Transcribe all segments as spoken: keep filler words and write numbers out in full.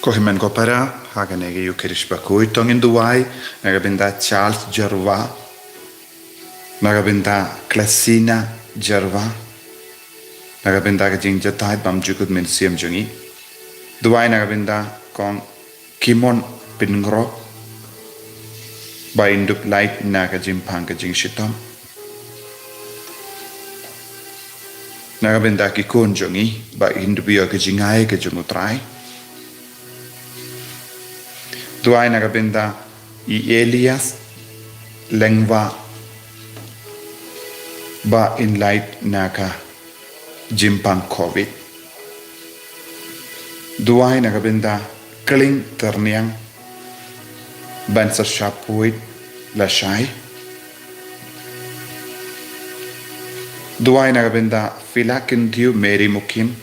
Ko hynmen ko para, ha kane ka Eucharist bakhuid to ngin duwai na ka bynta Charles Jarwa, na ka bynta Klesina Jarwa, na ka bynta ka jingjahthait bymjukut mynsiem jong ngi. Duwai na ka bynta Kong Kimon Pyngrope, ba in dup lait na ka jingpang ka jingshitom. Na ka bynta ki khun jong ngi, ba in dup ïoh ka jingai ka jong U Trai. Duwai na ka bynta i Elias Lengwa, ba in lait na ka jingpang covid. Duwai na ka bynta Kling Terniang, ban sa shah phuid lashai. Duwai na ka bynta Phila Kyntiew, Mary Mukim,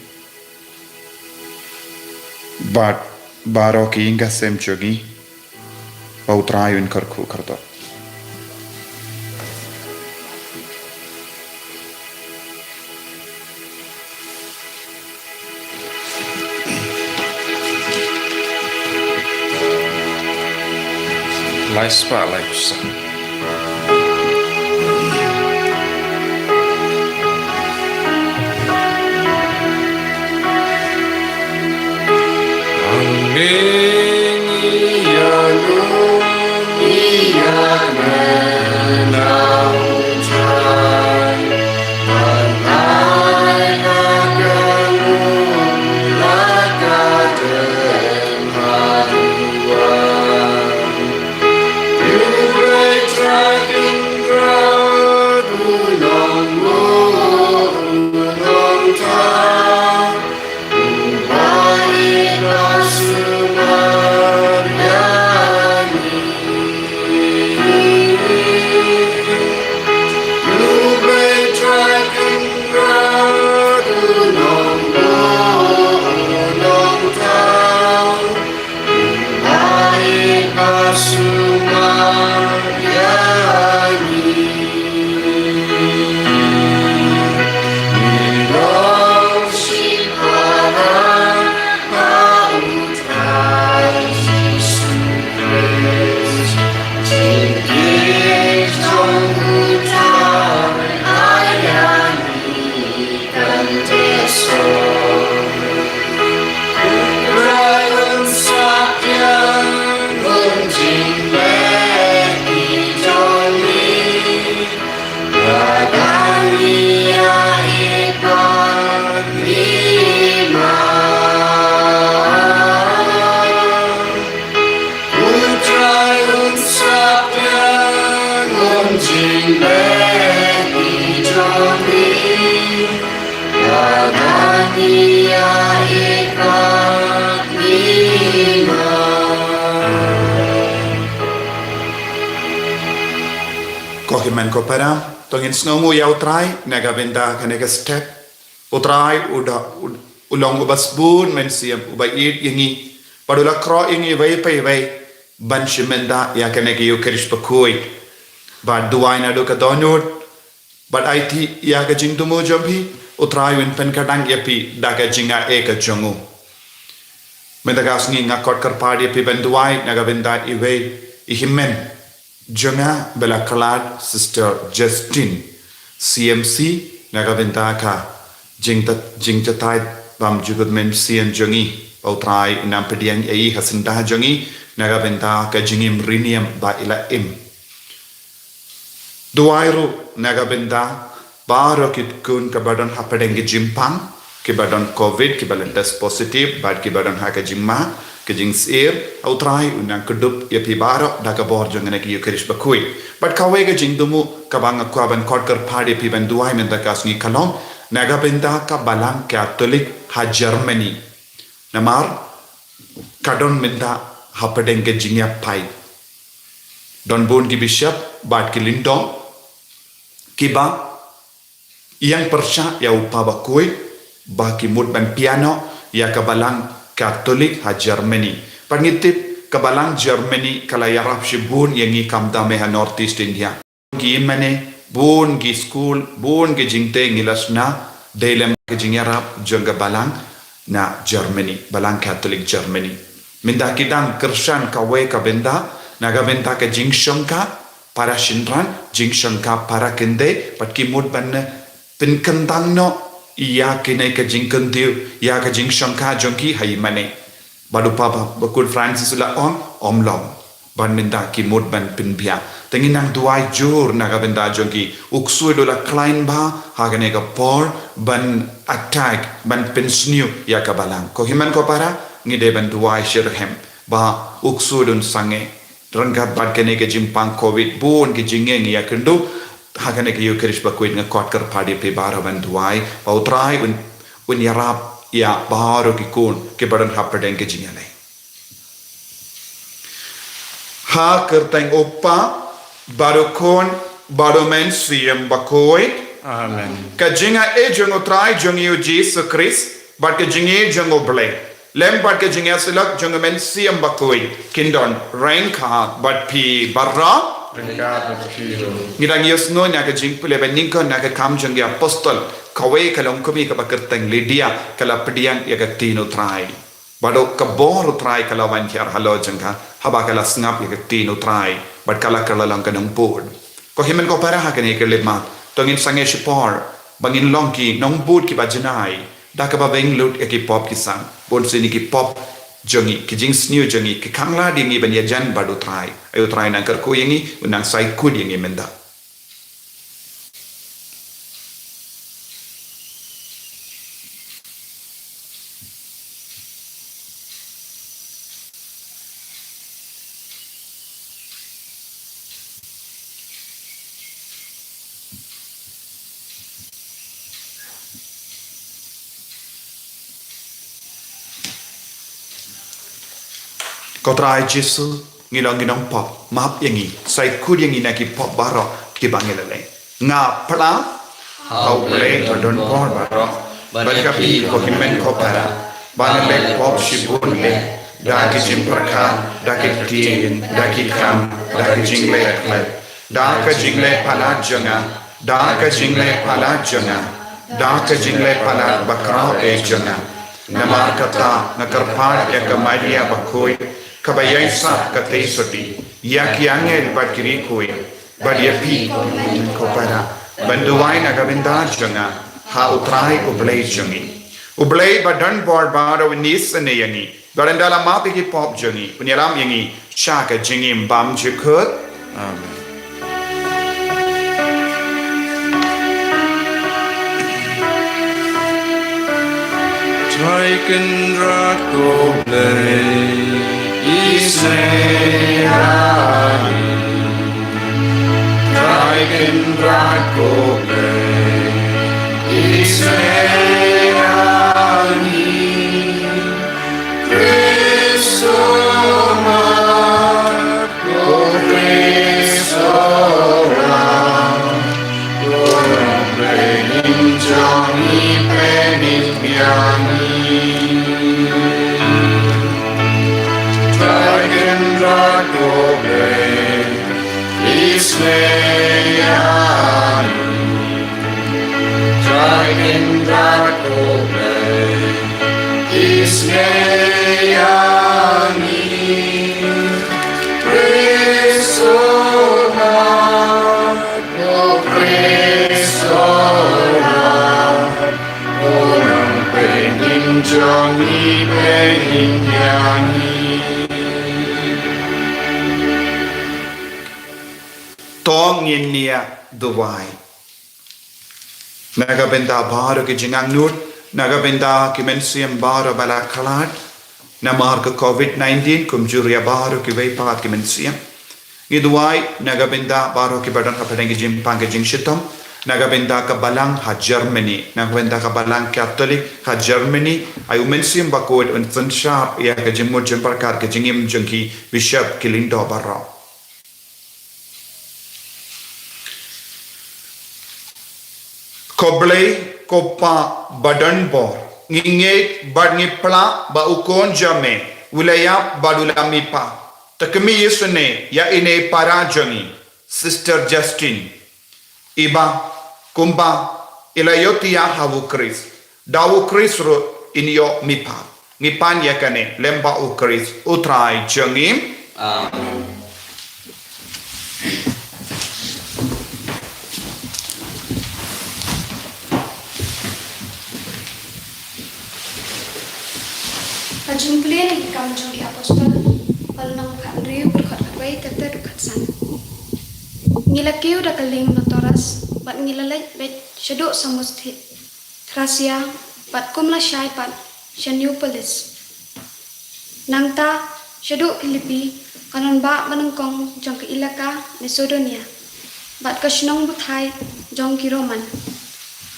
bad baroh ki ïing ki sem jong ngi, ba U Trai un kyrkhu kyrdoh. Lai spah lai phew. Ko hynmen ko para, to ngin sngewnguh ïa U Trai na ka bynta kane ka step. U Trai u da, u, u long uba sbun mynsiem, uba ïeit ïa ngi. Bad u la khroh ïa ngi iwei pa iwei ban shim bynta ïa kane ka Eucharist bakhuid. Bad duwai naduh ka dohnud, bad aiti ïa ka jingthmu jong phi, U Trai un pynkyrdan ïa phi da ka jingaiei ka jong u. Mynta ka sngi nga khot kyrpad ïa phi ban duwai na ka bynta iwei i hynmen jong nga ba la khlad, Sister Justine, C M C, na ka bynta ka jingta-, jingjahthait bymjukut mynsiem jong i, ba U Trai un nang pdiang ïa i ha syndah jong i, na ka bynta ka jingim riewniam ba i la im. Duwai ruh na ka bynta baroh ki khun kiba don hapdeng ki jingpang, kiba don covid, kiba la test positive, bad kiba don ha ka jingma ka jingsyier, U Trai un nang kdup ïa phi baroh da ka bor jong kane ka Eucharist bakhuid. Bad kawei ka jingthmu kaba nga kwah ban khot kyrpad ïa phi ban duwai mynta ka sngi ka long na ka bynta ka Balang Katholik ha Germany. Namar ka don mynta hapdeng ka jingïapait. Don bun ki bishop bad ki lyngdoh kiba ïeng pyrshah ïa u Papa bakhuid, ba ki mut ban pynïaid noh ïa ka Balang Katholik ha Germany. Bad ngi tip ka Balang Germany ka la ïarap shibun ïa ngi, khamtam ha North East India. Ki mane, bun ki skul, bun ki jingtei ngi la sna dei lem ka jingïarap jong ka Balang na Germany, Balang Katholik Germany. Mynta ki dang kyrshan kawei ka bynta, na ka bynta ka jingshongkha para shynrang, jingshongkha para kynthei, bad ki mut ban pynkyntang noh ïa kane ka jingkyntiew, ïa ka jingshongkha jong ki ha i mane. Bad u Papa Bakhuid Francis u la ong, ym long ban mynta ki mut ban pynbiang. Te ngin nang duwai jur na ka bynta jong ki. U ksuid u la khlaiñ bha ha kane ka por ban attack, ban pynsniew ïa ka balang. Ko hynmen ko para, ngi dei ban duwai shitrhem ba u ksuid un sangeh. Ryngkat bad kane ka jingpang covid bun ki jingeh ngi ïakynduh ha kane ka Eucharist bakhuid, nga khot kyrpad ïa phi baroh ban duwai ba U Trai un, un ïarap ïa baroh ki khun kiba don hapdeng ka jingïaleh. Ha kyrteng U Kpa, bad U Khun, bad U Mynsiem Bakhuid. Amen. Ka jingaiei jong U Trai jong ngi U Jisu Khrist, bad ka jingïeit jong U Blei, lem bad ka jingïasyllok jong U Mynsiem Bakhuid, kin don ryngkat bad phi baroh. Ryngkat bad phi ruh. Ngi dang ïohsngew na ka jingpule ba nyngkong na ka Kam jong ki Apostol, kawei ka longkmie kaba kyrteng Lydia, ka la pdiang ïa ka ktien U Trai. Bad ka bor U Trai ka la wan hiar halor jong ka, haba ka la sngap ïa ka ktien U Trai, bad ka la kylla long ka nongbud. Ko hynmen ko para, ha kane ka khyllipmat, to ngin sangeh shipor ba ngin long ki nongbud kiba janai, da kaba weng lut ïa ki pop ki san. Bun sien ki pop jong ngi, ki jingsniew jong ngi, ki khanglad ïa ngi ban ïajan bad U Trai. Ai U Trai nang kyrkhu ïa ngi, un nang saikut ïa ngi mynta. Ko Trai Jisu, ngi long ki nongpop, map ïa ngi, saikut ïa ngi na ki pop baroh kiba ngi la leh. Nga pla ha U Blei badonbor baroh, bad ïa phi ko hynmen ko para, ba nga leh pop shibun leh, da ki jingpyrkhat, da ki ktien, da ki kam, da ki jingleh khlem, da ka jingleh palat jong nga, da ka jingleh palat jong nga, da ka jingleh palat bakhraw eh jong nga. Namar kata nga kyrpad ïa ka Maria Bakhuid, kaba ïaisah katei sotti ïa ki angel bad ki riewkhuid, bad ïa phi ko para, ban duwai na ka bynta jong nga ha U Trai U Blei jong ngi. U Blei badonbor baroh un isynei ïa ngi, bad ynda la map ïa ki pop jong ngi, un ïalam ïa ngi sha ka jingim bymjukut. Amen. Trai Kynrad ko Blei, isynei ïa ngi. Trai Kynrad ko Blei, isynei ïa ngi. Khrist, ko Khrist, ko Nongpynim jong ngi, pynïaid ïa ngi. Trai Kynrad ko Blei, isynei ïa ngi. Trai Kynrad ko Blei, isynei ïa ngi. Khrist, ko Khrist, ko Nongpynim jong ngi, pynïaid ïa ngi. To ngin ïa duwai. Na ka bynta baroh ki jingangnud, na ka bynta ki mynsiem baroh ba la khlad namar ka covid nineteen, kumjuh ïa baroh kiwei pat ki mynsiem. Ngi duwai na ka bynta baroh kiba don hapdeng ki jingpang ki jingshitom, na ka bynta ka balang ha Germany, na ka bynta ka balang Katholik ha Germany, ai U Mynsiem Bakhuid un synshar ïa ka jingmut jingpyrkhat ka jingim jong ki bishop, ki lyngdoh baroh. Ko Blei, ko Pa badonbor, ngi ngeit bad ngi pla ba u Khun jong me u la ïap bad u la mihpat. Te khmih isynei ïa ine i para jong ngi, Sister Justine, iba kumba i la ïohthiah ha u Khrist, da u Khrist ruh in ïoh mihpat. Ngi pan ïa kane lyngba U Khrist U Trai jong ngi. Amen. Ka jingpule na ki Kam jong ki Apostol, lynnong khathynriew, dkhot khatwei ter ter dkhot khatsan. Ngi la kiew da ka lieng na Troas, bad ngi la leit beit shaduh Samothrasia, bad kum lashai pat sha Neapolis. Nangta shaduh Philippi, ka nongbah banyngkong jong ka ilaka Masedonia, bad ka shnong buthai jong ki Roman.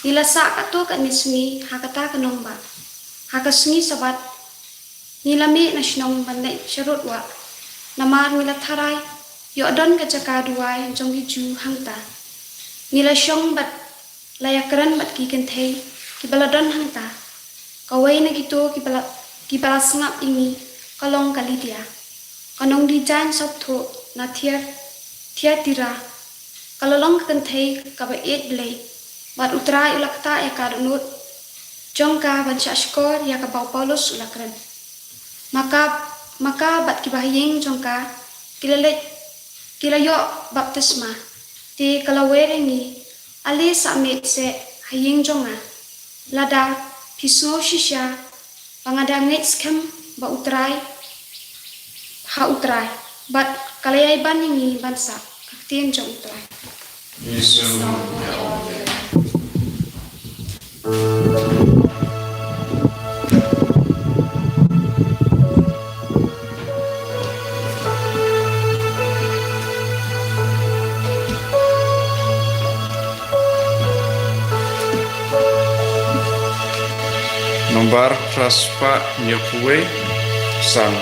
Ngi la sah katto katne sngi ha kata ka nongbah. Ha ka sngi Sabbath, ngi la mih na shnong ban leit sharud wah, namar ngi la tharai ïoh don ka jaka duwai jong ki Jiw hangta. Ngi la shong bad la ïakren bad ki kynthei kiba la don hangta. Kawei na kito kiba la, kiba la sngap ïa ngi ka long ka Lidia, ka nongdie jaiñ sawthuh na Thiat-, Thiatira. Ka la long ka kynthei kaba ïeit Blei, bad U Trai u la ktah ïa ka dohnud jong ka ban shahshkor ïa kaba u Paulus u la kren. Ma ka, ma ka bad kiba ha ïing jong ka ki la leit, ki la ïoh baptisma. Te ka la wer ïa ngi, ale sah miet seh ha ïing jong nga, lada phi sngew shisha ba nga dang ngeit skhem ba U Trai, ha U Trai. Bad ka la ïai ban ïa ngi ban sah. Ka ktien jong U Trai. Nombar phra spah hynñiew phew wei, san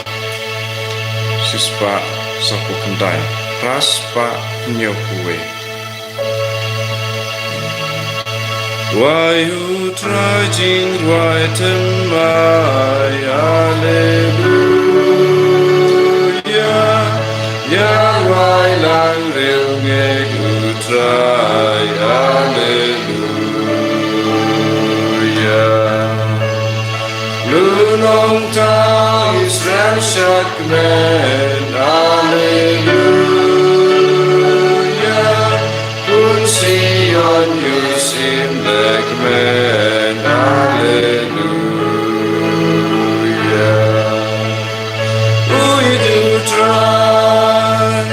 shi spah saw phew khyndai. Phra spah hynñiew phew wei. Rwai U Trai jingrwai thymmai, Alleluia. Ïa rwai lang riewngeit U Trai, Alleluia. Lyngnong tang Israel shad kmen, Alleluia. Khun Sion ïohsngew lehkmen, Alleluia. Uïeit U Trai,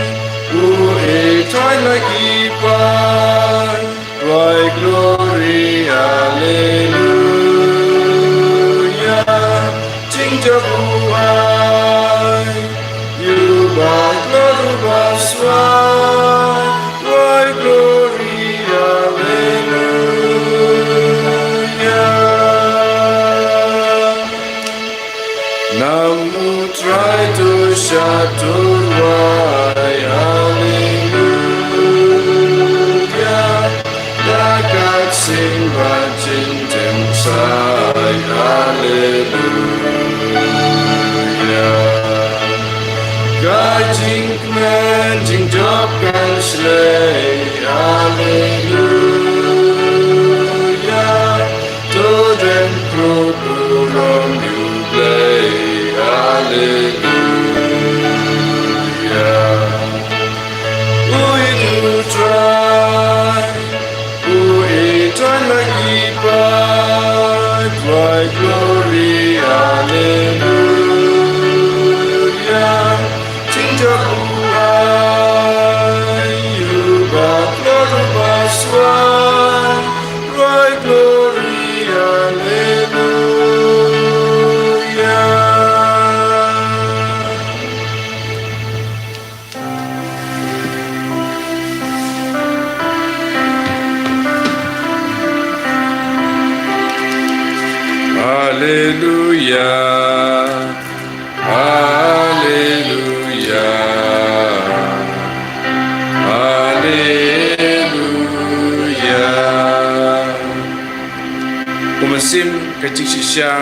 uïeit Trai la ki paid, rwai glory, Alleluia. Jingjop u ai, ïa u ba kloi u ba suai, rwai glory, Alleluia. Nam U Trai to shad to rwai, Alleluia. Da ka ksing bad jingtymmen sai, Alleluia. Ka jingkmen jingjop kan shlei, Alleluia. To don khlur burom ïa U Blei, Alleluia. Uïeit U Trai, uïeit Trai la ki paid, rwai glory, Alleluia. Jingjop u ai, ïa u ba kloi u ba suai, rwai glory, Alleluia. Alleluia. Alleluia. Alleluia. U Mynsiem ka jingshisha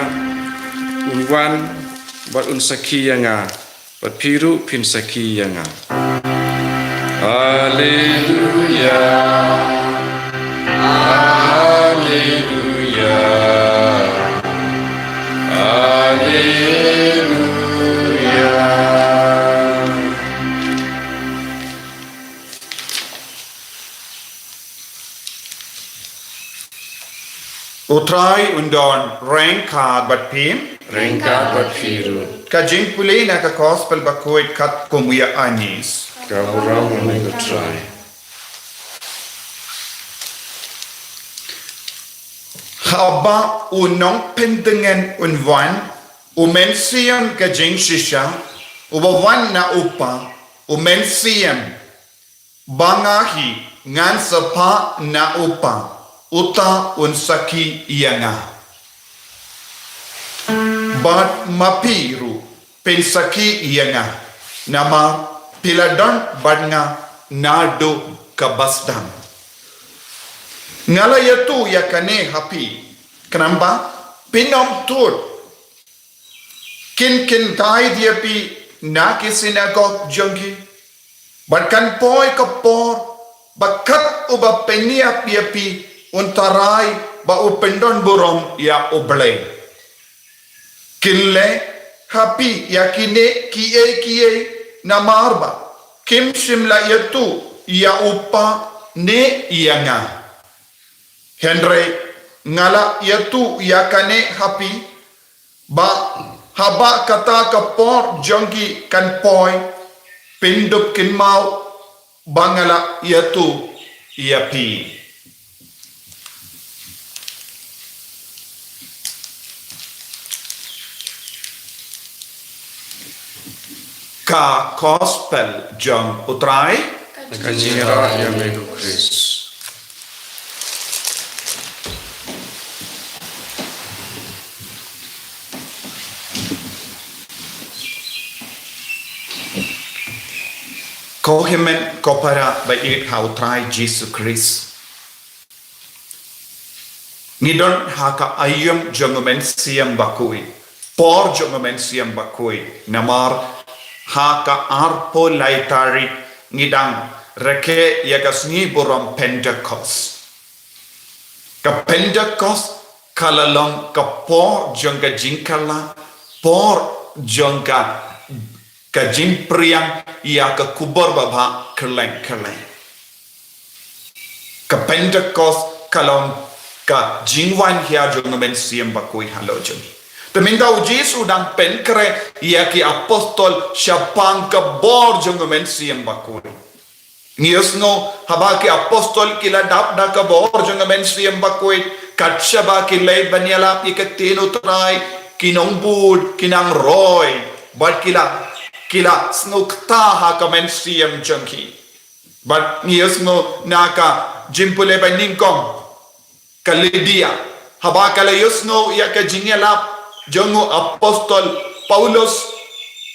un wan bad un sakhi ïa nga, bad phi ruh phin sakhi ïa nga. Alleluia. Alleluia. Alleluia. U Trai un don ryngkat bad phi. Ryngkat bad phi ruh. Ka jingpule na ka Gospel bakhuid katkum u Ïoannis. Ka burom ïa me ko Trai. Haba u nongpyndengngeit un wan, u Mynsiem ka jingshisha, uba wan na u Kpa, u Mynsiem ba nga hi ngan sa phah na u Kpa, uta un sakhi ïa nga. Bad ma phi ruh phin sakhi ïa nga, namar phi la don bad nga naduh kaba sdang. Nga la ïathuh ïa kane ha phi, khnang ba phin ym thut. Kin kyntait ïa phi na ki synagog jong ki. Bad kan poi ka por ba kat uba pynïap ïa phi un tharai ba u pyndonburom ïa U Blei. Kin leh ha phi ïa kine kiei kiei namar ba kim shym la ïathuh ïa u Kpa ne ïa nga. Hynrei nga la ïathuh ïa kane ha phi, ba haba kata ka por jong ki kan poi, phin dup kynmaw ba nga la ïathuh ïa phi. Ka Gospel jong U Trai. Ka jingïarap ïa me ko Khrist. Ko hynmen ko para ba ïeit ha U Trai Jisu Khrist. Ngi don ha ka aïom jong u Mynsiem Bakhuid. Por jong u Mynsiem Bakhuid. Namar ha ka arphew lai tarik ngi dang rakhe ïa ka sngi burom Pentecost. Ka Pentecost ka la long ka por jong ka jingkylla, por jong ka, ka jingpyrshang ïa ka khubor babha kylleng kylleng. Ka Pentecost ka long ka jingwan hiar jong u Mynsiem Bakhuid halor jong ngi. Te mynta u Jisu dang pynkhreh ïa ki apostol shaphang ka bor jong u Mynsiem Bakhuid. Ngi ïohsngew haba ki apostol ki la dap da ka bor jong u Mynsiem Bakhuid, kat shaba ki leit ban ïalap ïa ka ktien u Trai, ki nongbud ki nang roi bad ki la, ki la sngewkta ha ka mynsiem jong ki. Bad ngi ïohsngew na ka jingpule ba nyngkong ka Lidia, haba ka la ïohsngew ïa ka jingïalap jong u apostol Paulus,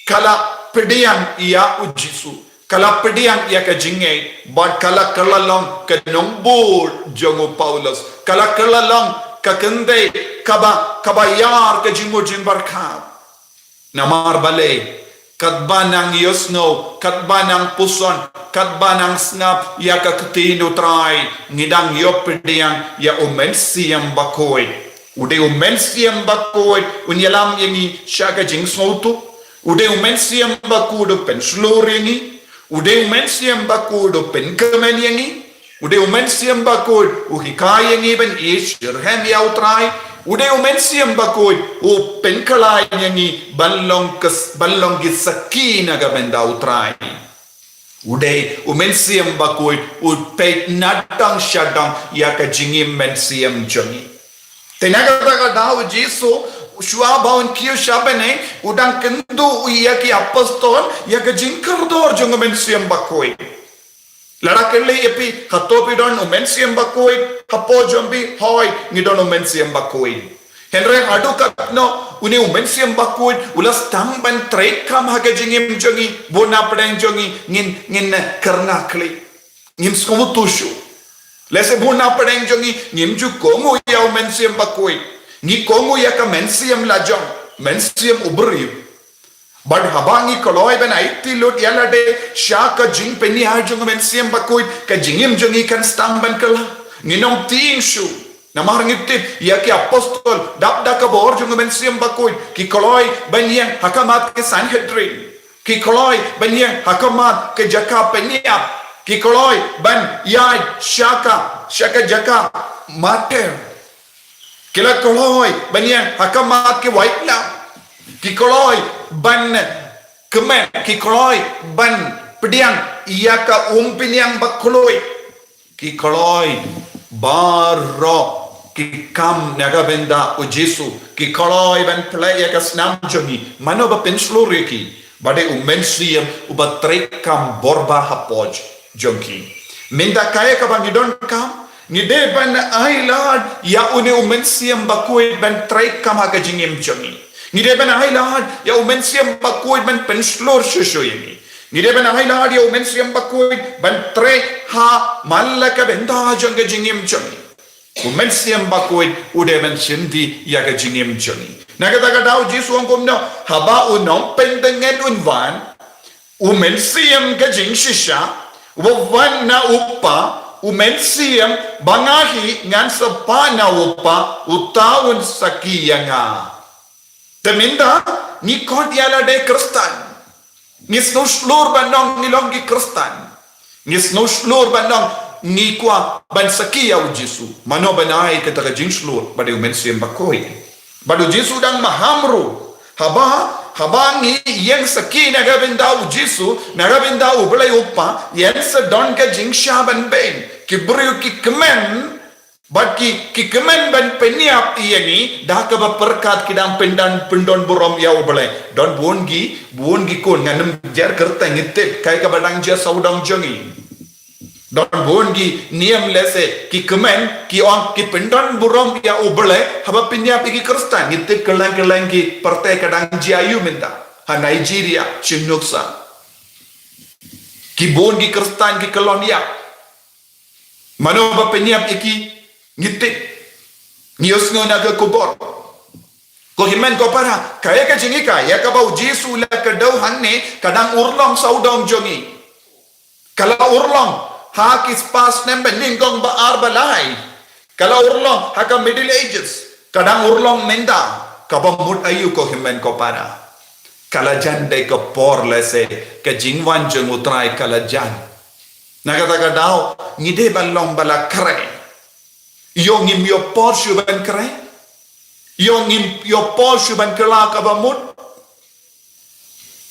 ka la pdiang ïa u Jisu, ka la pdiang ïa ka jingngeit, bad ka la kylla long ka nongbud jong u Paulus, ka la kylla long ka kynthei kaba, kaba ïar ka jingmut jingpyrkhat. Namar balei, katba nang ïohsngew, katba nang puson, katba nang sngap ïa ka ktien u Trai, ngi dang ïoh pdiang ïa u Mynsiem Bakhuid. U dei u Mynsiem Bakhuid un ïalam ïa ngi sha ka jingsngewthuh. U dei u Mynsiem Bakhuid u pynshlur ïa ngi. U dei u Mynsiem Bakhuid u pynkmen ïa ngi. U dei u Mynsiem Bakhuid u hikai ïa ngi ban ïeit shitrhem ïa u Trai. U dei u Mynsiem Bakhuid u pynkhlaiñ ïa ngi ban long ki, ban long ki sakhi na ka bynta u Trai. U dei u Mynsiem Bakhuid u peit nadong shadong ïa ka jingim mynsiem jong ngi. Te na kata ka daw u Jisu, shuwa ba un kiew sha bneng, u dang kynduh ïa ki apostol ïa ka jingkordor jong u Mynsiem Bakhuid. Lada kylli ïa phi, hato phi don u Mynsiem Bakhuid hapoh jong phi? Hooid, ngi don u Mynsiem Bakhuid. Hynrei haduh katno une u Mynsiem Bakhuid u la sdang ban treikam ha ka jingim jong ngi, bun na pdeng jong ngi, ngin, ngin, eh, kyrngah khlieh. Ngim sngewthuh shuh. Lehse bun na pdeng jong ngi ngim ju kohnguh ïa u Mynsiem Bakhuid. Ngi kohnguh ïa ka mynsiem lajong, mynsiem u briew. Bad haba ngi kloi ban aiti lut ïa lade sha ka jingpynïar jong u Mynsiem Bakhuid, ka jingim jong ngi kan sdang ban kylla. Ngin ym tieng shuh. Namar ngi tip ïa ki apostol, dap da ka bor jong u Mynsiem Bakhuid, ki kloi ban ïeng ha khmat ki Sanhedrin. Ki kloi ban ïeng ha khmat ka jaka pynïap. Ki kloi ban ïaid sha ka, sha ka jaka martyr. Ki la kloi ban ïeng ha khmat ki waitlam. Ki kloi ban kmen, ki kloi ban pdiang ïa ka umphniang bakhuid. Ki kloi baroh ki kam na ka bynta u Jisu. Ki kloi ban pynlait ïa ka snam jong ngi. Mano ba pynshlur ïa ki? Ba dei u Mynsiem uba treikam bor bha hapoh jong ki. Mynta kaei kaba ngi donkam? Ngi dei ban ailad ïa une u Mynsiem Bakhuid ban treikam ha ka jingim jong ngi. Ngi dei ban ailad ïa u Mynsiem Bakhuid ban pynshlur shuh shuh ïa ngi. Ngi dei ban ailad ïa u Mynsiem Bakhuid ban trei ha man la ka bynta jong ka jingim jong ngi. U Mynsiem Bakhuid u dei ban shim dih ïa ka jingim jong ngi. Na kata ka daw Jisu u ong kumno? Haba u Nongpyndengmet un wan, u Mynsiem ka jingshisha, uba wan na u Kpa, u Mynsiem ba nga hi ngan sa phah na u Kpa, uta un sakhi ïa nga. Te mynta ngi khot ïa lade Khristan. Ngi sngewshlur ban ong ngi long ki Khristan. Ngi sngewshlur ban ong ngi kwah ban sakhi ïa u Jisu. Mano ban ai kata ka jingshlur? Ba dei u Mynsiem Bakhuid. Bad u Jisu dang maham ruh. Haba, haba ngi ïeng sakhi na ka bynta u Jisu, na ka bynta u Blei u Kpa, ïeng sa don ka jingshah ban beiñ. Ki briew ki kmen, bad ki, ki kmen ban pynïap ïa ngi, da kaba pyrkhat ki dang pyndon, pyndon burom ïa u Blei. Don bun ki, bun ki khun, ngan ym jer kyrteng, ngi tip kaei kaba dang jia sawdong jong ngi. Don bun ki niam lehse, ki kmen, ki ong, ki pyndon burom ïa u Blei, haba pynïap ïa ki Khristan, ngi tip kylleng kylleng ki pyrthei ka dang jia aïu mynta. Ha Nigeria, shim nuksa. Ki bun ki Khristan ki kyllon ïap. Mano ba pynïap ïa ki? Ngi tip. Ngi ïohsngew na ka khubor. Ko hynmen ko para, kaei ka jinghikai ïa kaba u Jisu u la kdew hangne, ka dang urlong sawdong jong ngi. Ka la urlong ha ki spah snem ba nyngkong ba ar ba lai. Ka la urlong ha ka Middle Ages. Ka dang urlong mynta. Kaba mut aïu ko hynmen ko para? Ka la jan dei ka por lehse, ka jingwan jong u Trai ka la jan. Na kata ka daw, ngi dei ban long ba la khreh. Ïoh ngim ïoh por shuh ban khreh. Ïoh ngim ïoh por shuh ban kylla kaba mut.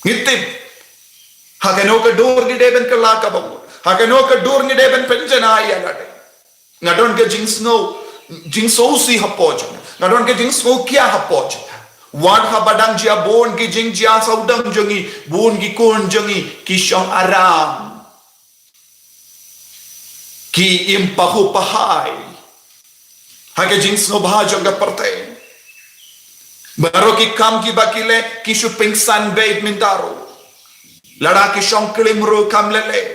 Ngi tip. Ha kano ka dur ngi dei ban kylla kaba mut. Ha kano ka dur ngi dei ban pynjanai ïa lade. Nga don ka jingsngew, jingsngewsih hapoh jong nga. Nga don ka jingsngewkhia hapoh jong nga. Wat haba dang jia bun ki jingjia sawdong jong ngi, bun ki khun jong ngi, ki shong aram. Ki im pahuh pahai ha ka jingsngewbha jong ka pyrthei. Baroh ki kam kiba ki leh ki shu pynsan beit mynta ruh. Lada ki shong klim ruh kam leh leh.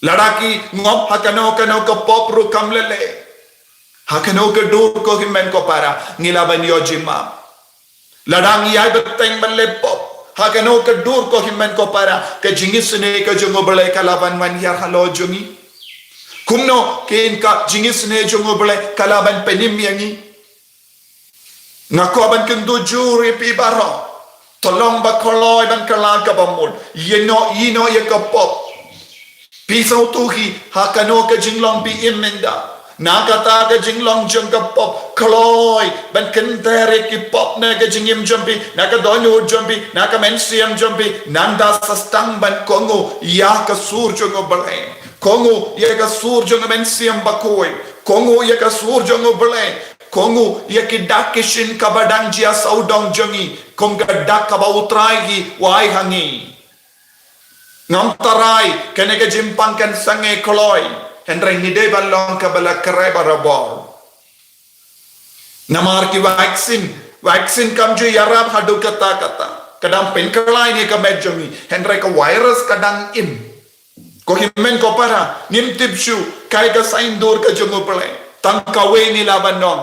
Lada ki ngop ha kano kano ka pop ruh kam leh leh. Ha kano ka dur ko hynmen ko para ngi lah ban ïoh jingmap? Lada ngi ïai bteng ban leh pop ha kano ka dur ko hynmen ko para, ka jingisynei ka jong u Blei ka lah ban wan hiar halor jong ngi? Kumno kein ka jingisynei jong u Blei ka lah ban pynim ïa ngi? Nga kwah ban kyntu jur ïa phi baroh. To long ba kloi ban kylla kaba mut. Ïehnoh, ïehnoh ïa ka pop. Phi sngewthuh hi ha kano ka jinglong phi im mynta. Na kata ka jinglong jong ka pop, kloi ban kynter ïa ki pop na ka jingim jong phi, na ka dohnud jong phi, na ka mynsiem jong phi. Nangta sa sdang ban kohnguh ïa ka sur jong u Blei. Kohnguh ïa ka sur jong u Mynsiem Bakhuid. Kohnguh ïa ka sur jong u Blei. Kohnguh ïa ki dak ki shin kaba dang jia sawdong jong ngi, kum ka dak kaba u Trai hi u ai ha ngi. Ngam tharai kane ka jingpang kan sangeh kloi, hynrei ngi dei ban long kaba la khreh barabor. Namar ki vaccine, vaccine kam ju ïarap haduh katta katta. Ka dang pynkylla ïa ka met jong ngi, hynrei ka virus ka dang im. Ko hynmen ko para, ngim tip shuh kaei ka saiñdur ka jong u Blei. Tang kawei ngi lah ban ong,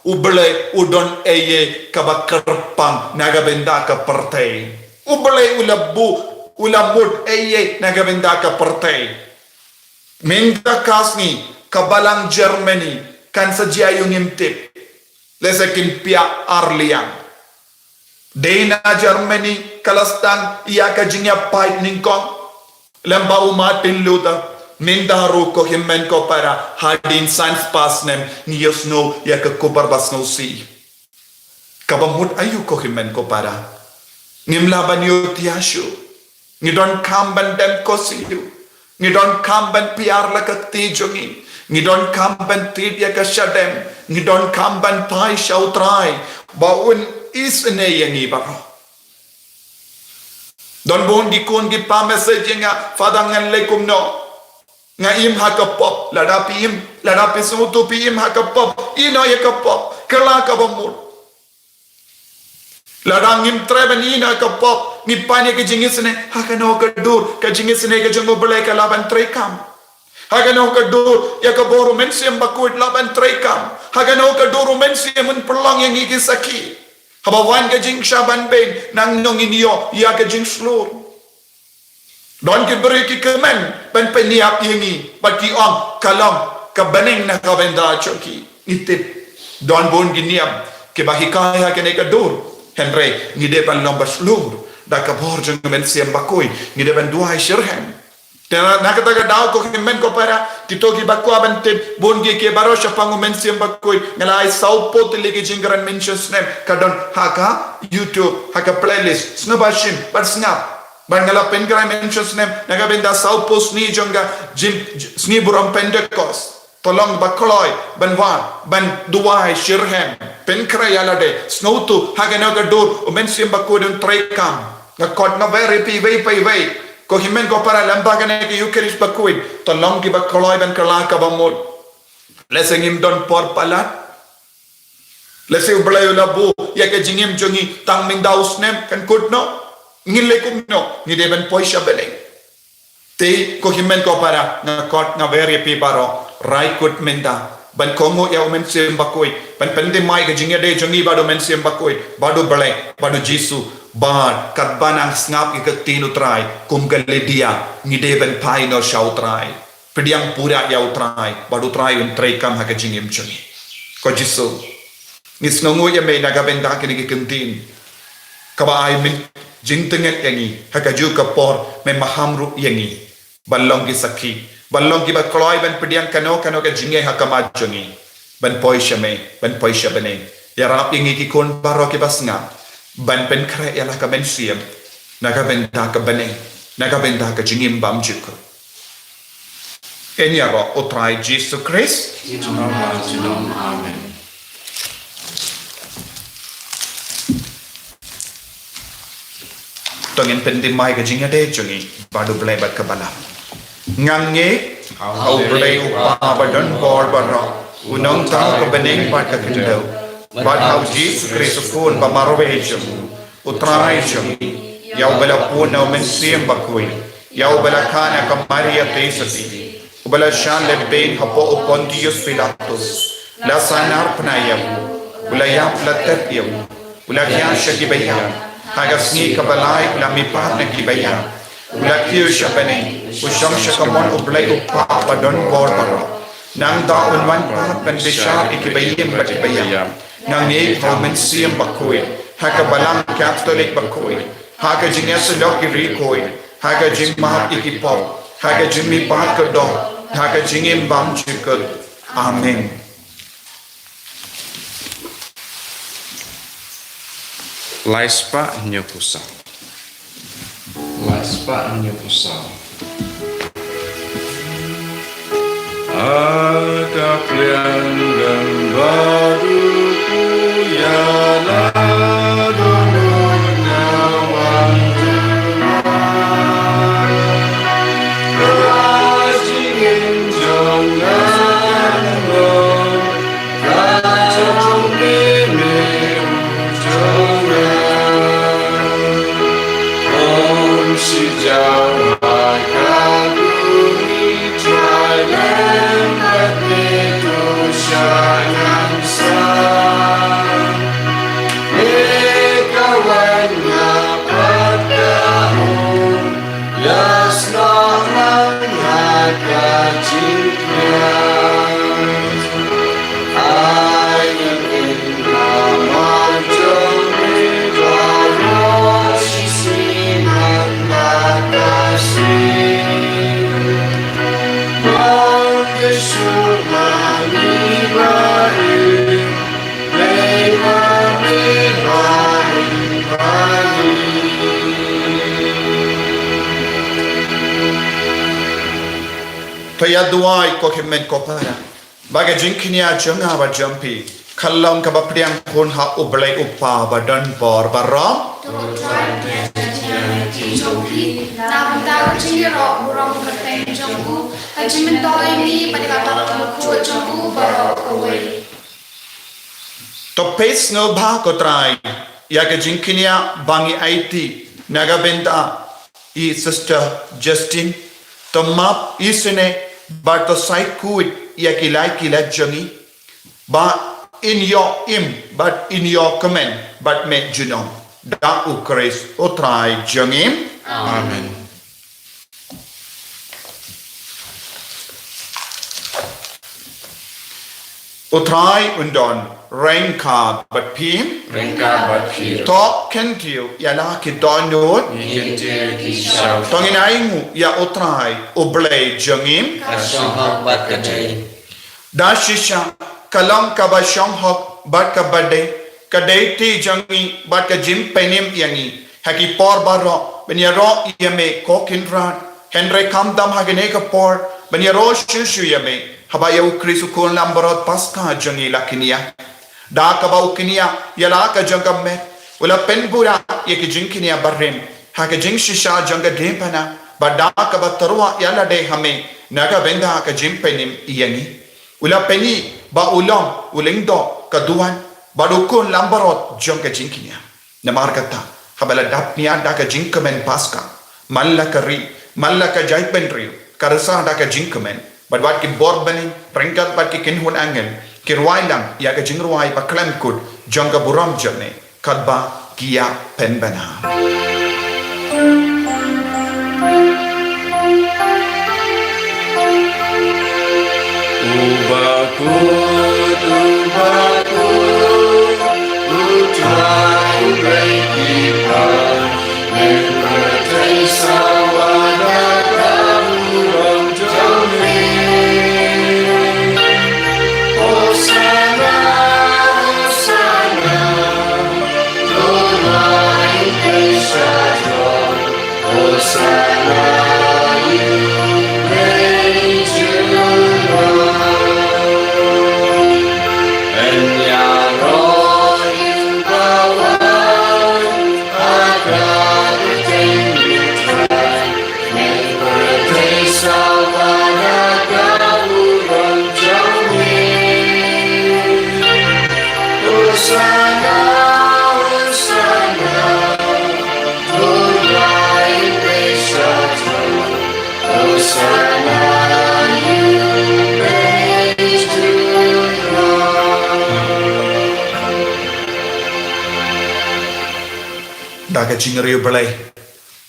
u Blei u don ei ei kaba kyrpang na ka bynta ka pyrthei. U Blei u la buh, u la mut ei ei na ka bynta ka pyrthei. Mynta ka sngi ka balang Germany kan sa jia aïu ngim tip. Lehse kin pia ar liang. Dei na Germany ka la sdang ïa ka jingïapait nyngkong lem bad u Martin Luther. Mynta ruh ko hynmen ko para, hadien san spah snem ngi ïohsngew ïa ka khubor ba sngewsih. Kaba mut aïu ko hynmen ko para? Ngim lah ban ïoh tia shuh. Ngi donkam ban dem ko siew. Ngi donkam ban pynïar la ka kti jong ngi. Ngi donkam ban tied ïa ka shadem. Ngi donkam ban phai sha U Trai ba un isynei ïa ngi baroh. Don bun ki khun ki pynmessage ïa nga, Father, ngan leh kumno? Nga im ha ka pop. Lada phi im, lada phi sngewthuh phi im ha ka pop, ïehnoh ïa ka pop, kylla kaba mut. Lada ngim treh ban ïehnoh ïa ka pop, ngi pan ïa ka jingisynei, ha kano ka dur ka jingisynei ka jong U Blei ka lah ban treikam? Ha kano ka dur ïa ka bor U Mynsiem Bakhuid lah ban treikam? Ha kano ka dur U Mynsiem un pynlong ïa ngi ki sakhi? Haba wan ka jingshah ban beiñ, nangno ngin ïoh ïa ka jingshlur? Don ki briew ki kmen ban pynïap ïa ngi bad ki ong ka long ka bneng na ka bynta jong ki. Ngi tip don bun ki niam kiba hikai ha kane ka dur. Hynrei ngi dei ban long ba shlur da ka bor jong U Mynsiem Bakhuid. Ngi dei ban duwai shitrhem. Te na, na kata ka daw ko hynmen ko para, kito kiba kwah ban tip bun ki, ki baroh shaphang U Mynsiem Bakhuid, nga la ai saw phew tylli ki jingkren mention snem, ka don ha ka YouTube, ha ka playlist. Sngewbha shim bad sngap. Bad nga la pynkren mention snem na ka bynta saw phew snem jong ka jing, sngi burom Pentecost. To long ba kloi ban wad, ban duwai shitrhem, pynkhreh ïa lade, sngewthuh ha kano ka dur U Mynsiem Bakhuid un treikam. Nga khot nga wer ïa phi iwei pa iwei, ko hynmen ko para, lem bad kane ka Eucharist bakhuid, to long kiba kloi ban kylla kaba mut. Lehse ngim don por palat. Lehse U Blei u la buh ïa ka jingim jong ngi tang mynta u snem, kan kut noh. Ngin leh kumno? Ngi dei ban poi sha bneng. Te ko hynmen ko para, nga khot nga wer ïa phi baroh, rai kut mynta ban kohnguh ïa U Mynsiem Bakhuid, ban pynthymmai ka jingïadei jong ngi bad U Mynsiem Bakhuid, bad U Blei, bad U Jisu, bad katba nang sngap ïa ka ktien U Trai, kum ka Lydia, ngi dei ban phai noh sha U Trai. Pdiang pura ïa U Trai, bad U Trai un treikam ha ka jingim jong ngi. Ko Jisu, ngi sngewnguh ïa me na ka bynta kine ki ktien, kaba ai me jingtngit ïa ngi, ha kajuh ka por me maham ruh ïa ngi ban long ki sakhi, ban long kiba kloi ban pdiang kano kano ka jingeh ha khmat jong ngi, ban poi sha me, ban poi sha bneng. Ïarap ïa ngi ki khun baroh kiba sngap ban pynkhreh ïa la ka mynsiem na ka bynta ka bneng, na ka bynta ka jingim bymjukut. Ïaroh U Trai Jisu Khrist. Amen. To ngin pynthymmai ka jingïadei jong ngi bad U Blei bad ka balang. Nga ngeit ha U Blei U Kpa ba don bor baroh, U Nongthaw ka bneng bad ka khyndew, bad ha U Jisu Khrist U Khun ba marwei jong U Trai jong ngi, ïa uba la pun na U Mynsiem Bakhuid, ïa uba la kha na ka Maria Theisotti, uba la shah leh beiñ hapoh u Pontius Pilatus, la sahnarphna pynïap ïa u, u la ïap la tep ïa u, u la khiah sha ki baïap, ha ka sngi kaba lai u la mihpat na ki baïap, u la kiew sha bneng, u shong sha kamon U Blei U Kpa ba don bor baroh. Nangta un wan pat ban bishar ïa ki baïing bad ki baïap. Nga ngeit ha U Mynsiem Bakhuid, ha ka Balang Katholik bakhuid, ha ka jingïasyllok ki riewkhuid, ha ka jingmap ïa ki pop, ha ka jingmihpat ka doh, ha ka jingim bymjukut. Amen. Lai spah hynñiewphew saw. Lai spah hynñiewphew saw. Ha ka pliang don baroh ïa la don na wan jong nga. Ka jingim jong nga, To ïa duwai ko khmih ko para. Ba ka jingkñia jong nga bad jong phi ka long kaba pdiang khun ha U Blei U Kpa ba don bor baroh. To Trai, pdiang jingkñia jong phi na bynta ka jingïaroh burom kyrteng jong u, ka jingmyntoi ïa ngi bad ïa ka bakhuid jong u baroh kawei. To peit sngewbha ko Trai ïa ka jingkñia ba ngi aiti na ka bynta i Sister Justine. To map isynei bad to sait khuid ïa ki lai ki lait jong ngi. Ba in ïoh im bad in ïoh kmen bad mih junom. Da U Khrist U Trai jong ngi. Amen. U Trai un don ryngkat bad phi. Ryngkat bad phi. To kyntiew ïa la ki dohnud. Ngi kyntiew ïa ki shisha. To ngin ainguh ïa U Trai U Blei jong ngi. Ka shong hok bad ka dei. Da shisha ka long kaba shong hok bad kaba dei, ka dei ti jong ngi bad ka jingpynim ïa ngi ha ki por baroh ban ïaroh ïa me ko Kynrad. Hynrei khamtam ha kane ka por ban ïaroh shuh shuh ïa me, haba ïa U Khrist U Khun Langbrot Paska jong ngi la kñia. Da kaba u kñia ïa la ka jong ka met, u la pynbura ïa ka jingkñia barim ha ka jingshisha jong ka diengphna, bad da kaba tyrwa ïa lade ha me na ka bynta ka jingpynim ïa ngi. U la pyni ba u long u lyngdoh ka duwan bad u khun langbrot jong ka jingkñia. Namar kata, haba la dap nia da ka jingkmen Paska, man la ka ri, man la ka jaitbynriew ka rsa da ka jingkmen, bad wat ki bor bneng ryngkat bad ki kynhun angel ki rwai lang ïa ka jingrwai ba khlem kut jong ka burom jong me, katba ki ïa pynbna. Uba kut, uba kut, U Trai U Blei ki kpa, men pyrthei sawa da ka burom jong me. Hosanna, Hosanna, to U Trai U Blei sha jrong. Hosanna, U Blei jong ngi. Yn ïaroh ïa u bawan ha ka kyrteng U Trai. Yn pyrthei sawa da ka burom jong me. Hosanna, Hosanna. Da ka jingriewblei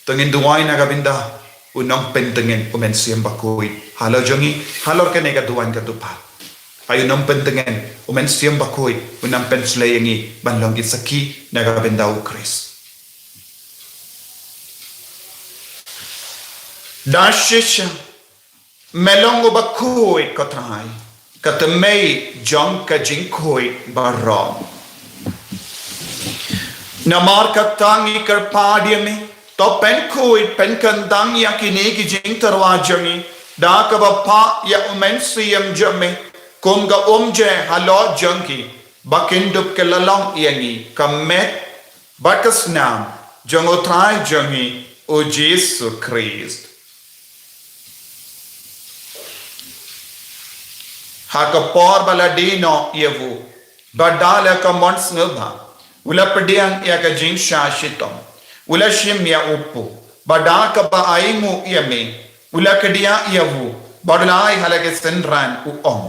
to ngin duwai na ka bynta u nongpyntngen u Mynsiem Bakhuid halor jong ngi, halor kane ka duwan ka dupa. Ai u nongpyntngen u Mynsiem Bakhuid un nang pynshlei ïa ngi ban long ki sakhi na ka bynta U Khrist. Da shisha me long uba khuid ko Trai, ka tmei jong ka jingkhuid baroh. Namar kata ngi kyrpad ïa me, to pynkhuid pynkyntang ïa kine ki jingtyrwa jong ngi da kaba phah ïa u Mynsiem jong me kum ka umje halor jong ki, ba kin dup kylla long ïa ngi ka met bad ka snam jong U Trai jong ngi U Jisu Khrist. Ha ka por ba la die noh ïa u, bad da la ka mon sngewbha, u la pdiang ïa ka jingshah shitom, u la shim ïa u puk, bad da kaba ainguh ïa me, u la kdiah ïa u bad u la ai ha la ki synran, u ong: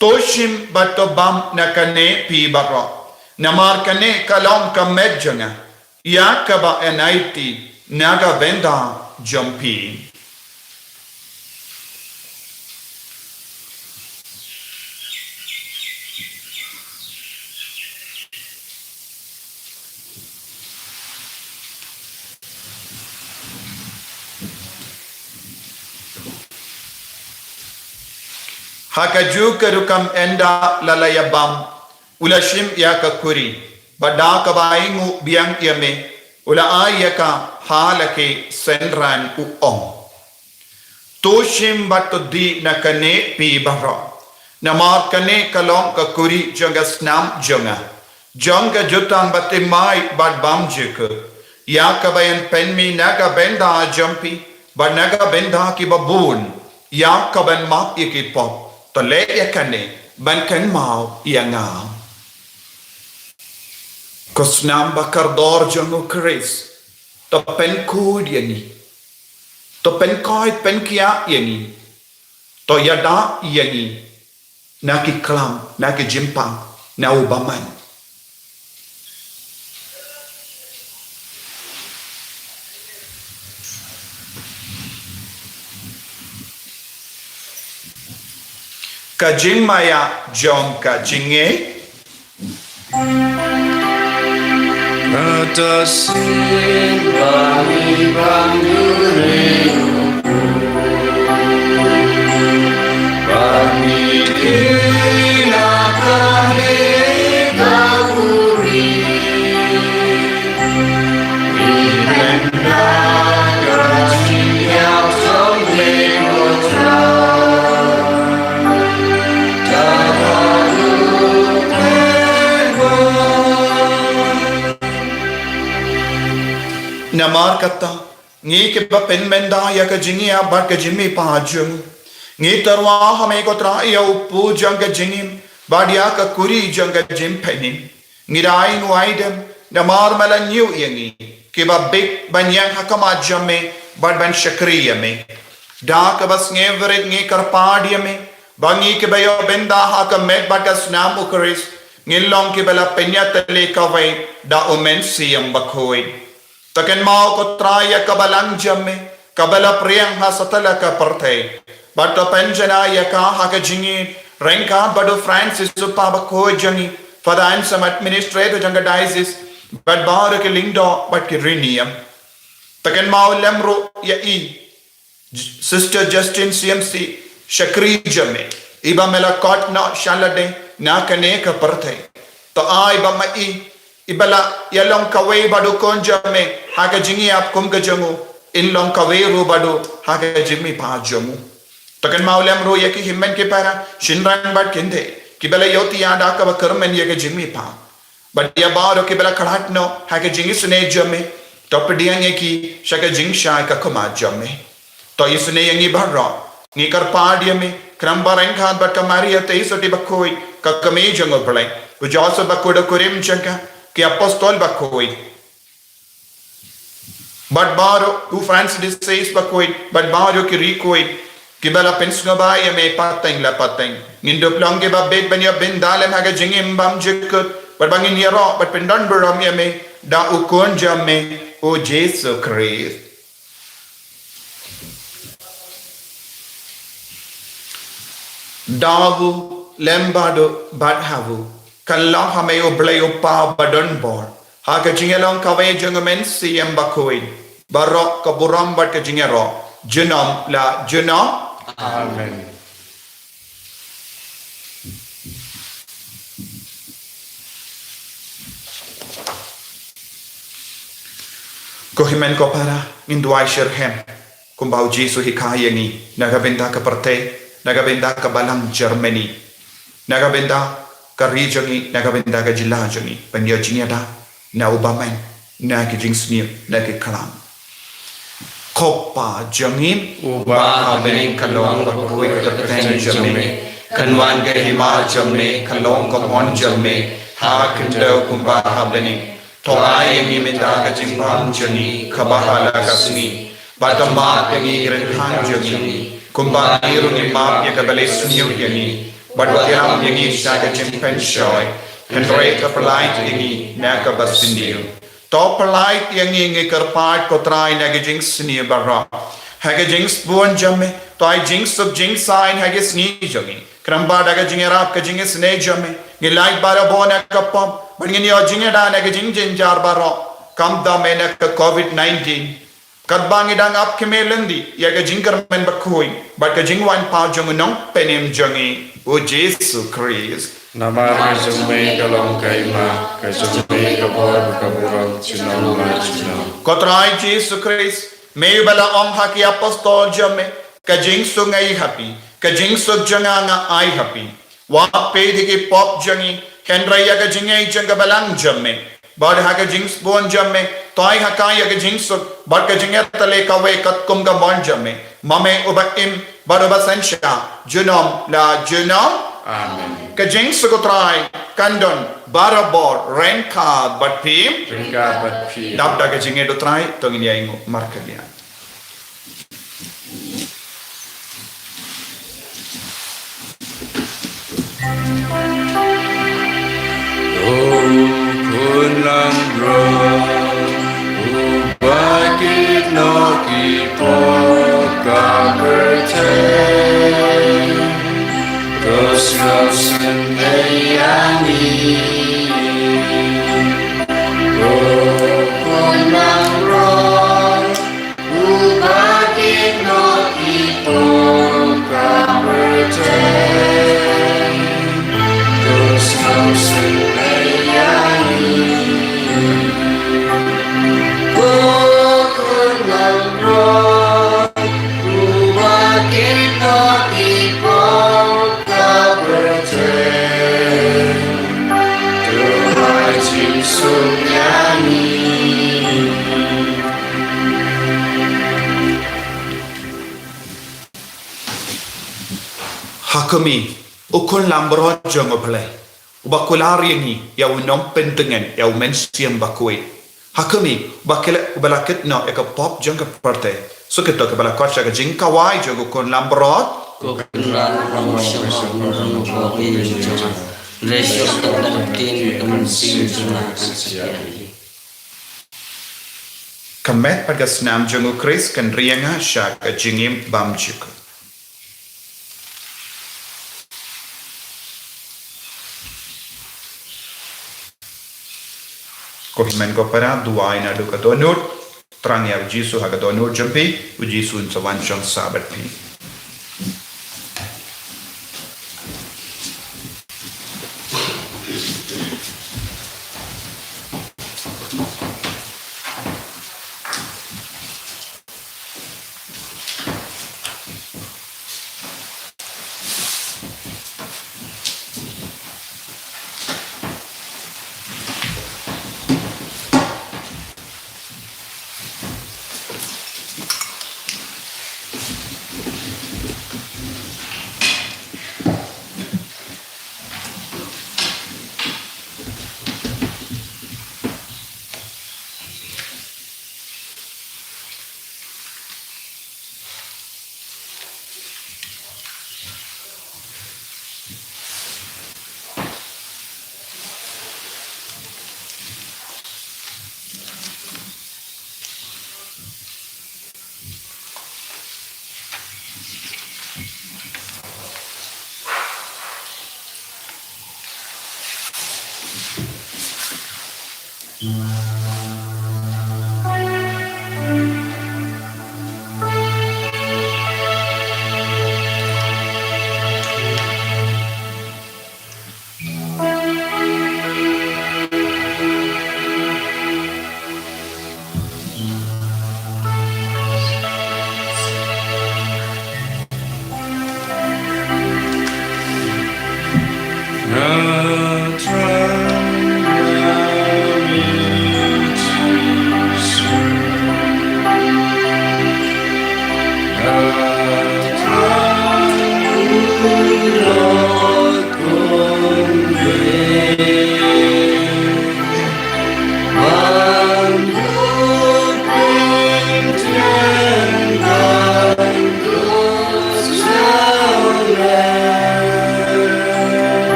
To shim bad to bam na kane phi baroh, namar kane ka long ka met jong nga, ïa kaba yn aiti na ka bynta jong phi. Ha kajuh ka rukom ynda la la ïabam, u la shim ïa ka kuri, bad da kaba ainguh biang ïa me, u la ai ïa ka ha la ki synran, u ong: To shim bad to dih na kane phi baroh, namar kane ka long ka kuri jong ka snam jong nga, jong ka jutang bathymmai bad bymjukut, ïa kaban pynmih na ka bynta jong phi bad na ka bynta kiba bun, ïa kaban map ïa ki pop. To leh ïa kane ban kynmaw ïa nga. Ko snam bakordor jong u Khrist, to pynkhuid ïa ngi, to pynkoit pynkhiah ïa ngi, to ïada ïa ngi na ki khlam, na ki jingpang, na u bymman. Ka jingmaïa jong ka jingngeit. Kata sien ba ngi ban ïoh ri u khuid, ba ngi kynnoh ka hei ka buri. Namar kata, ngi kiba pynmynta ïa ka jingïap bad ka jingmihpat jong u, ngi tyrwa ha me ko Trai ïa u pud jong ka jingim bad ïa ka kuri jong ka jingpynim. Ngi da ainguh aidem namar me la ñiew ïa ngi kiba bit ban ïeng ha khmat jong me bad ban shakri ïa me. Da kaba sngewrit ngi kyrpad ïa me ba ngi kiba ïoh bynta ha ka met bad ka snam u Khrist ngin long kiba la pynïatylli kawei da u Mynsiem Bakhuid. To kynmaw ko Trai ïa ka balang jong me kaba la pdiang ha satlak ka pyrthei, bad to pynjanai ïa ka ha ka jingïeit ryngkat bad u Francis u Papa bakhuid jong ngi, Father Anselm administrator jong ka diocese, bad baroh ki lyngdoh bad ki riewniam. To kynmaw lem ruh ïa i Sister Justine C M C, shakri jong me, iba me la khot noh sha lade na kane ka pyrthei. To ai ba ma i, iba la ïalong kawei bad u khun jong me ha ka jingïap kum ka jong u, in long kawei ruh bad u ha ka jingmihpat jong u. To kynmaw lem ruh ïa ki hynmen ki para, shynrang bad kynthei, kiba la ïohthiah da kaba kyrmen ïa ka jingmihpat. Bad ïa baroh kiba la khlad noh ha ka jingisynei jong me, to pdiang ïa ki sha ka jingshai ka khmat jong me. To isynei ïa ngi baroh, ngi kyrpad ïa me, khnang ba ryngkat bad ka Maria Theisotti bakhuid, ka kmie jong u Blei, u Joseph bakhuid, u kurim jong ka, ki apostol bakhuid, bad baroh, u Francis de Sales bakhuid, bad baroh ki riewkhuid kiba la pynsngewbha ïa me pateng la pateng, ngin dup long kiba bit ban ïoh bynta lem ha ka jingim bymjukut, bad ba ngin ïaroh bad pyndonburom ïa me da u khun jong me, u Jisu Khrist. Da u lem bad u bad ha u, kan long ha me u Blei u Kpa badonbor, ha ka jingïalong kawei jong u Mynsiem Bakhuid, baroh ka burom bad ka jingïaroh, junom la junom. Amen. Ko hynmen ko para, ngin duwai shitrhem kumba u Jisu u hikai ïa ngi, na ka bynta ka pyrthei, na ka bynta ka balang Germany, na ka bynta ka ri jong ngi, na ka bynta ka jylla jong ngi, ban ïoh jingïada na u bymman, na ki jingsniew, na ki khlam. Ko Kpa jong ngi uba ha bneng, ka long ka kyrteng jong me, kan wan ka hima jong me, ka long ka mon jong me ha khyndew kumba ha bneng. To ai ïa ngi mynta ka jingbam jong ngi kaba ha la ka sngi, bad to map ïa ngi ki ryngkang jong ngi, kumba ngi ruh ngi map ïa kiba leh sniew ïa ngi, bad wat ïalam ïa ngi sha ka jingpynshoi, hynrei to pyllait ïa ngi na kaba sniew. To pyllait ïa ngi, ngi kyrpad ko Trai, na ki jingsniew baroh. Ha ka jingsbun jong me, to ai jingsuk jingsaiñ ha ki sngi jong ngi, khnang ba da ka jingïarap ka jingisynei jong me, ngin lait barabor na ka pop, bad ngin ïoh jingïada na ki jingjynjar baroh, khamtam eh na ka Covid nineteen. Katba ngi dang ap kmie lynti ïa ka jingkyrmen bakhuid bad ka jingwan paw jong u Nongpynim jong ngi, u Jisu Khrist. Namar ka jong me ka long ka hima, ka jong me ka bor, ka burom junom la junom. Ko Trai Jisu Khrist, me uba la ong ha ki apostol jong me, ka jingsuk nga ai ha phi, ka jingsuk jong nga nga ai ha phi. Wat peit ïa ki pop jong ngi, hynrei ïa ka jingngeit jong ka balang jong me. Bad ha ka jingsbun jong me, to ai ha ka ïa ka jingsuk bad ka jingïatylli kawei katkum ka mon jong me, ma me uba im bad uba synshar junom la junom. Amen. Ka jingsuk u Trai kan don barabor ryngkat bad phi. Ryngkat bad phi. Dap da ka jingngeit u Trai, to ngin ïainguh markylliang. O Khun Langbrot, uba kit noh ki pop ka pyrthei, to sngewsynei ïa ngi. O Khun Langbrot, uba kit noh ki pop ka pyrthei, to sngewsynei ïa ngi. O Khun Langbrot, uba kit noh ki pop ka pyrthei, to ai jingsuk ïa ngi. Ha khmih, u Khun Langbrot jong U Blei, uba kular ïa ngi ïa u nongpyntngen, ïa u Mynsiem Bakhuid. Ha khmih, uba klet, uba la kit noh ïa ka pop jong ka pyrthei. Sa kito kiba la khot sha ka jingkawei jong u Khun Langbrot. Ko Khun Langbrot, sha ba u nongpyntngen jong nga, leh shuh ka dang kin ka mynsiem jong nga kan sa ïa. Ka met bad ka snam jong u Khrist kan ri ïa nga sha ka jingim bymjukut. Ko hynmen ko para, duwai naduh ka dohnud, thrang ïa u Jisu ha ka dohnud jong phi, u Jisu un sa wan shong sah bad phi.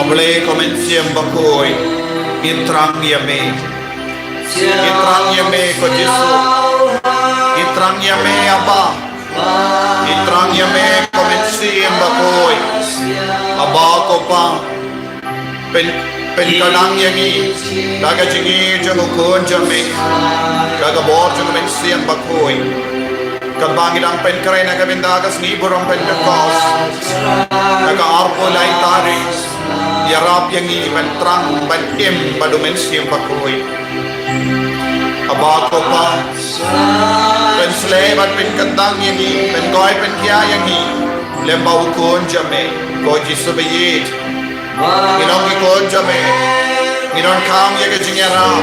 Blei ko Mynsiem Bakhuid, ngi thrang ïa me. Ngi thrang ïa me ko Jisu. Ngi thrang ïa me Aba. Ngi thrang ïa me ko Mynsiem Bakhuid. Aba ko Pa. Pyn, pynkhlaiñ ïa ngi da ka jingïeit jong u Khun jong me, da ka bor jong u Mynsiem Bakhuid. Katba ngi dang pynkhreh na ka bynta ka sngi burom Pentekost, na ka arphew lai tarik, ïarap ïa ngi ban thrang ban im bad u Mynsiem Bakhuid. Aba ko Pa, pynshlei bad pynkyntang ïa ngi, pynkhuid pynkhia ïa ngi lem bad u Khun jong me, ko Jisu ba ïeit. Ngi long ki khun jong me. Ngi donkam ïa ka jingïarap.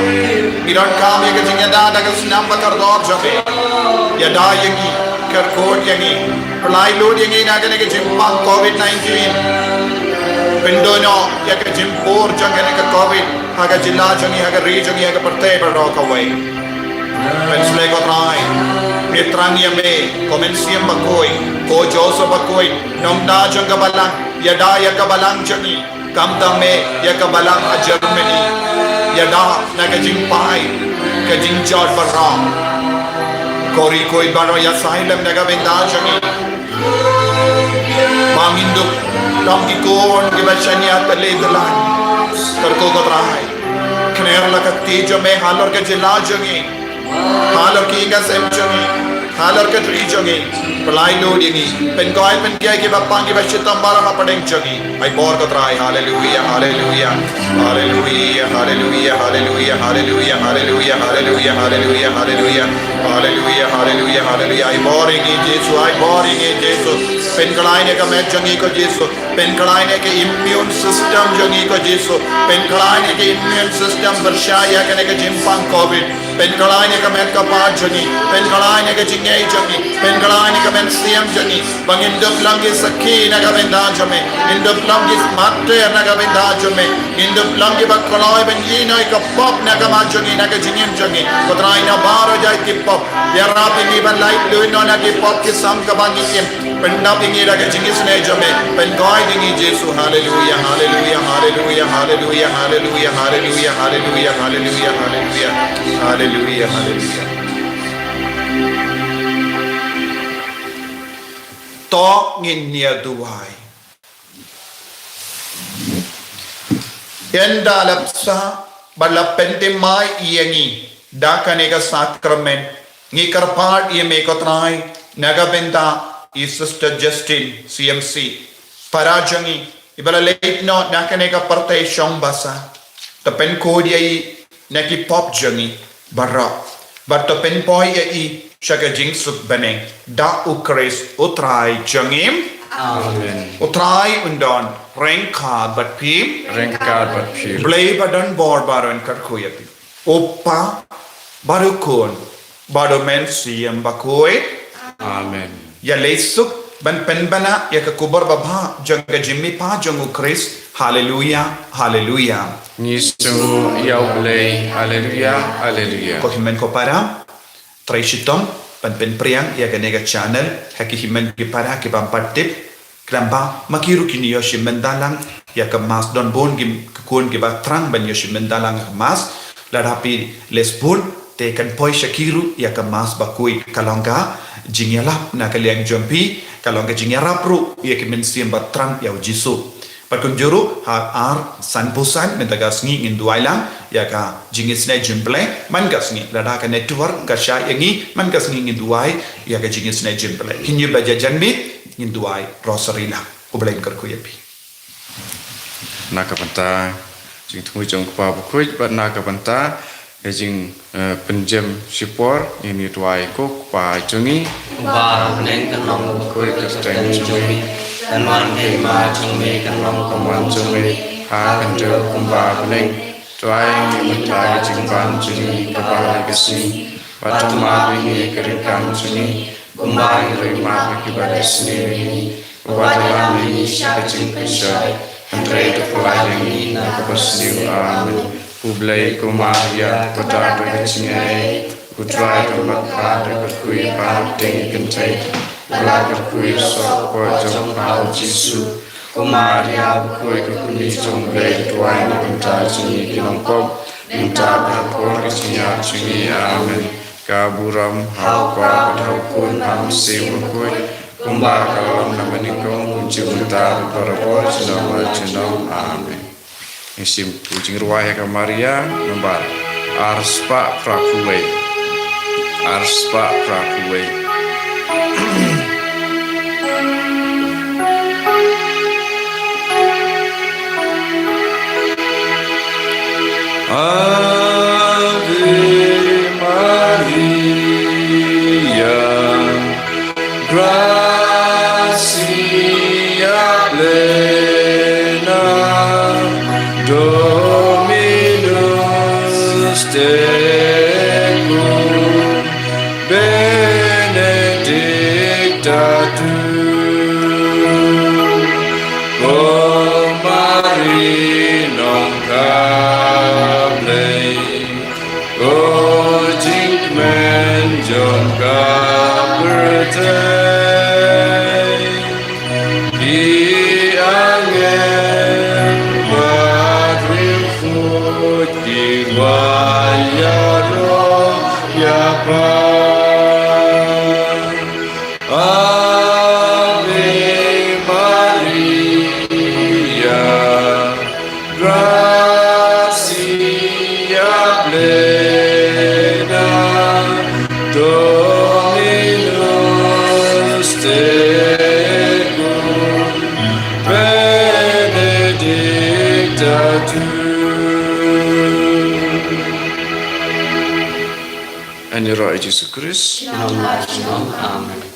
Ngi donkam ïa ka jingïada da ka snam ba kordor jong me. Ïada ïa ngi, kyrkhu ïa ngi. Pynlait lut ïa ngi na kane ka jingpang covid nineteen. Pynduh noh ïa ka jingpur jong kane ka covid ha ka jylla jong ngi, ha ka ri jong ngi, ha ka pyrthei baroh kawei. Pynshlei ko Trai. Ngi thrang ïa me, ko Mynsiem Bakhuid, ko Joseph Bakhuid, nongïada jong ka balang, ïada ïa ka balang jong ngi. Khamtam me ïa ka balang ha Germany. Ïada na ka jingpang, ka jingjot baroh. Ko Ri Khuid baroh, ïa sailam na ka bynta jong ngi. Ba ngin dup long ki khun kiba shaniah tylli tyllan. Kyrkhu ko Trai. Kner la ka kti jong me halor ka jylla jong ngi. Halor ki ïing ki sem jong ngi. Halor ka ri jong ngi. Pynlait lut ïa ngi. Pynkhuid pynkhia kiba pang kiba shitom baroh hapdeng jong ngi. Ai bor ko Trai. Haleluia, haleluia. Haleluia, haleluia, haleluia, haleluia, haleluia, haleluia, haleluia, haleluia. Haleluia, haleluia, haleluia. Ai bor ïa ngi Jisu, ai bor ïa ngi Jisu. Pynkhlaiñ ïa ka met jong ngi ko Jisu. Pynkhlaiñ ïa ka immune system jong ngi ko Jisu. Pynkhlaiñ ïa ka immune system pyrshah ïa kane ka jingpang covid. Pynkhlaiñ ïa ka met ka phad jong ngi. Pynkhlaiñ ïa ka jingngeit jong ngi. Pynkhlaiñ ïa ka mynsiem jong ngi. Ba ngin dup long ki sakhi na ka bynta jong me. Ngin dup long ki martyr na ka bynta jong me. Ngin dup long kiba kloi ban ïehnoh ïa ka pop na ka met jong ngi, na ka jingim jong ngi. Ko Trai, na baroh jait ki pop. Ïarap ïa ngi ban lait lut noh na ki pop ki sam kaba ngi im. Pyndap ïa ngi da ka jingisynei jong me. Pynkhuid ïa ngi Jisu. Haleluia, haleluia, haleluia, haleluia, haleluia, haleluia, haleluia, haleluia, haleluia. Haleluia, haleluia. To ngin ïa duwai. Ynda la bsa bad la pynthymmai ïa ngi da kane ka sakramen, ngi kyrpad ïa me ko Trai, na ka bynta i Sister Justine, C M C, para jong ngi, iba la leit noh na kane ka pyrthei shong basa. To pynkhuid ïa i na ki pop jong ngi baroh, bad to pynpoi ïa i sha ka jingsuk bneng, da u Khrist u Trai jong ngi. Amen. U Trai un don ryngkat bad phi. Ryngkat bad phi. Blei ba don bor baroh un kyrkhu ïa phi. U Pa bad u Khun bad u Mynsiem Bakhuid. Amen. Ïaleh suk ban pynbna ïa ka khubor babha jong ka jingmihpat jong u Khrist. Haleluia, haleluia. Ngi sngewnguh ïa U Blei. Haleluia, haleluia. Ko hynmen ko para, trei shitom ban pynpriang ïa kane ka channel ha ki hynmen ki para ki bym pat tip. Khlem ba ma ki ruh kin ïoh shim bynta lang ïa ka Mass, don bun ki khun kiba thrang ban ïoh shim bynta lang ïa ka Mass. Lada phi leh sbun te kan poi sha ki ruh ïa ka Mass bakhuid, ka long ka jingïalap na ka liang jong phi, ka long ka jingïarap ruh ïa ki mynsiem ba thrang ïa u Jisu. Bad kumjuh ruh ha ar san phew san mynta ka sngi ngin duwai lang ïa ka jingisynei jong U Blei. Man ka sngi lada ka network ka shah ïa ngi, man ka sngi ngin duwai ïa ka jingisynei jong U Blei. Kine ba jan janmiet ngin duwai rosary lang. U Blei un kyrkhu ïa phi. Na ka bynta jingthmu jong U Kpa Bakhuid bad na ka bynta ka jing, eh, pynjem shipor, ngin ïa duwai. Ko Kpa jong ngi uba ha bneng, kan long bakhuid ka kyrteng jong me, kan wan ka hima jong me, kan long ka mon jong me ha ka khyndew kumba ha bneng. Duwai ïa ngi mynta ka jingbam jong ngi kaba ha ka sngi, bad to map ïa ngi ka ryngkang jong ngi kumba ngi ruh ngi map ïa kiba leh sniew ïa ngi. Wat lam ïa ngi sha ka jingpynshoi, hynrei to pynlait ïa ngi na kaba sniew. Amen. U Blei, ko Maria, ko dap da ka jingaiei, U Trai u don bad pha, to kyrkhu ïa pha hapdeng ki kynthei, bad to kyrkhu ïa u soh hapoh jong pha, U Jisu. Ko Maria bakhuid, ka kmie jong U Blei, to duwai na ka bynta jong ngi ki nongpop, mynta bad ha ka por ka jingïap jong ngi. Amen. Ka burom ha U Kpa bad ha U Khun bad ha U Mynsiem Bakhuid, kumba ka long na banyngkong, kumjuh mynta bad barabor, junom la junom. Amen. Ngi sim u jingrwai ha ka Maria, nambar ar spah phra phew wei. Ar spah phra phew wei. Ave Maria, gratia plena, Dominus tecum, benedicta tu cum mulieribus, Maria, nong ka Blei, ko jingkmen jong ka pyrthei. Ki angel bad riewkhuid ki wan ïaroh ïapher. Ave Maria, gratia plena, Dominus tecum, benedicta tu. Yn ïaroh ïa u Jisu Khrist. Junom la junom. Amen.